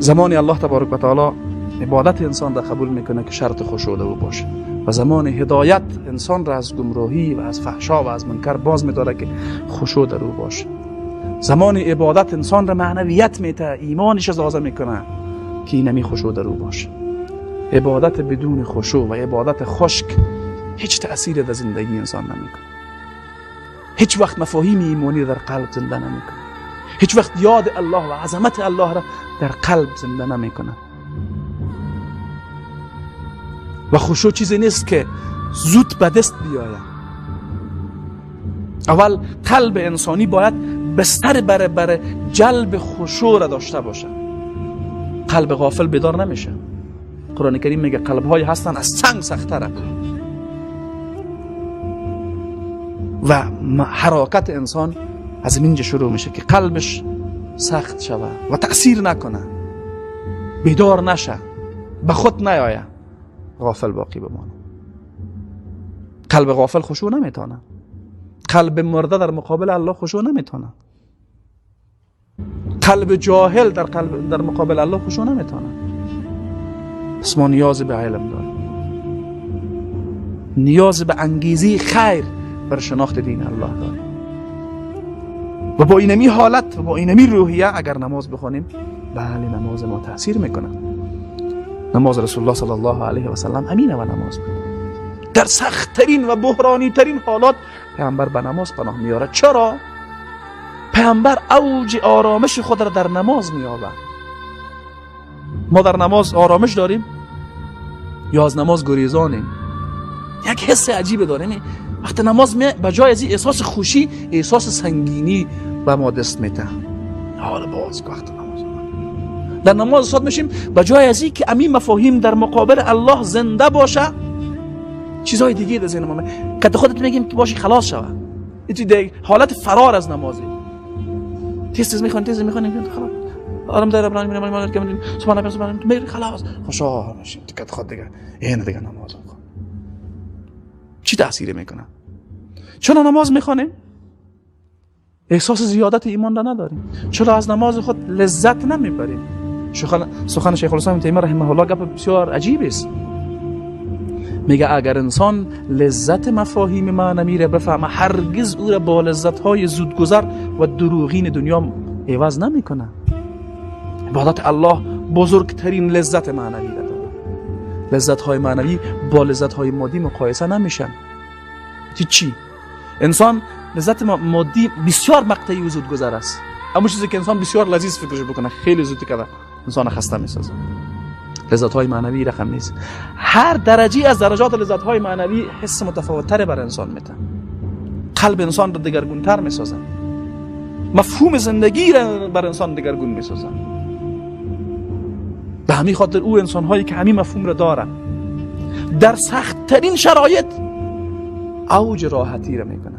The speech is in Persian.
زمان الله تبارک و تعالی عبادت انسان را قبول میکنه که شرط خشوع او باشه، و زمان هدایت انسان را از گمراهی و از فحشا و از منکر باز میداره که خشوع در او باشه. زمان عبادت انسان را معنویت میته، ایمانش ازازه میکنه که اینمی خشوع در او باشه. عبادت بدون خشوع و عبادت خشک هیچ تأثیر در زندگی انسان نمیکنه. هیچ وقت مفاهیم ایمانی در قلب زنده نمیکنه. هیچ وقت یاد الله و عظمت الله را در قلب زنده نمیکنه. و خشوع چیزی نیست که زود به دست بیاید. اول قلب انسانی باید بستر بر جلب خشوع را داشته باشه. قلب غافل بیدار نمیشه. قرآن کریم میگه قلب های هستن از سنگ سخت‌تره. و حرکت انسان از اینجا شروع میشه که قلبش سخت شوه و تأثیر نکنه، بیدار نشه، به خود نیایه، غافل باقی بمانه. قلب غافل خشوع نمیتونه. قلب مرده در مقابل الله خشوع نمیتونه. قلب جاهل در مقابل الله خشوع نمیتونه. پس ما نیاز به علم داریم، نیاز به انگیزه خیر بر شناخت دین الله داریم. و با اینمی حالت و با اینمی روحیه اگر نماز بخوانیم، بله نماز ما تاثیر میکنه. نماز رسول الله صلی الله علیه و سلم امینه و نماز بود. در سختترین و بحرانی ترین حالات پیامبر به نماز پناه میاره. چرا؟ پیامبر اوج آرامش خود را در نماز مییابد. ما در نماز آرامش داریم یا از نماز گریزانیم؟ یک حس عجیب داریم. وقتی نماز می به جای از احساس خوشی، احساس سنگینی به ما دست میده. حالا باز وقت نماز در نماز صاد میشیم، به جای از که امین مفاهیم در مقابل الله زنده باشه، چیزهای دیگه در ذهن ما که خودت میگیم که باشی خلاص شوه. این حالت فرار از نمازی. تیز میخوان، تیز میخوان، خلاص آرام داره بران میرم مال که سبحان الله سبحان الله میری خلاص خوشحال میشیم که خود دیگه این دیگه نماز میخوان. چی تاثیر میکنه؟ چرا نماز میخوانیم؟ احساس زیادت ایمان را نداریم. چرا از نماز خود لذت نمیبریم؟ سخن شیخ الاسلام تیمیه رحمه الله گپ بسیار عجیب است. میگه اگر انسان لذت مفاهیم معنوی را بفهمه، هرگز او را با لذت‌های زودگذر و دروغین دنیا عوض نمیکنه. عبادت الله بزرگترین لذت معنوی را داره. لذت‌های معنوی با لذت‌های مادی مقایسه نمیشن. چی؟ انسان لذت مادی بسیار مقطعی و زودگذر است. اما چیزی که انسان بسیار لذیذ فکرش بکنه خیلی زود کرده انسان خسته میسازه. لذت‌های معنوی رقم نیست. هر درجه از درجات لذت‌های معنوی حس متفاوت‌تر بر انسان میده. قلب انسان را دگرگون‌تر میسازه. مفهوم زندگی را بر انسان دگرگون میسازه. به همین خاطر او انسان‌هایی که همین مفهوم را دارن در سخت‌ترین شرایط اوج راحتی را میکنن.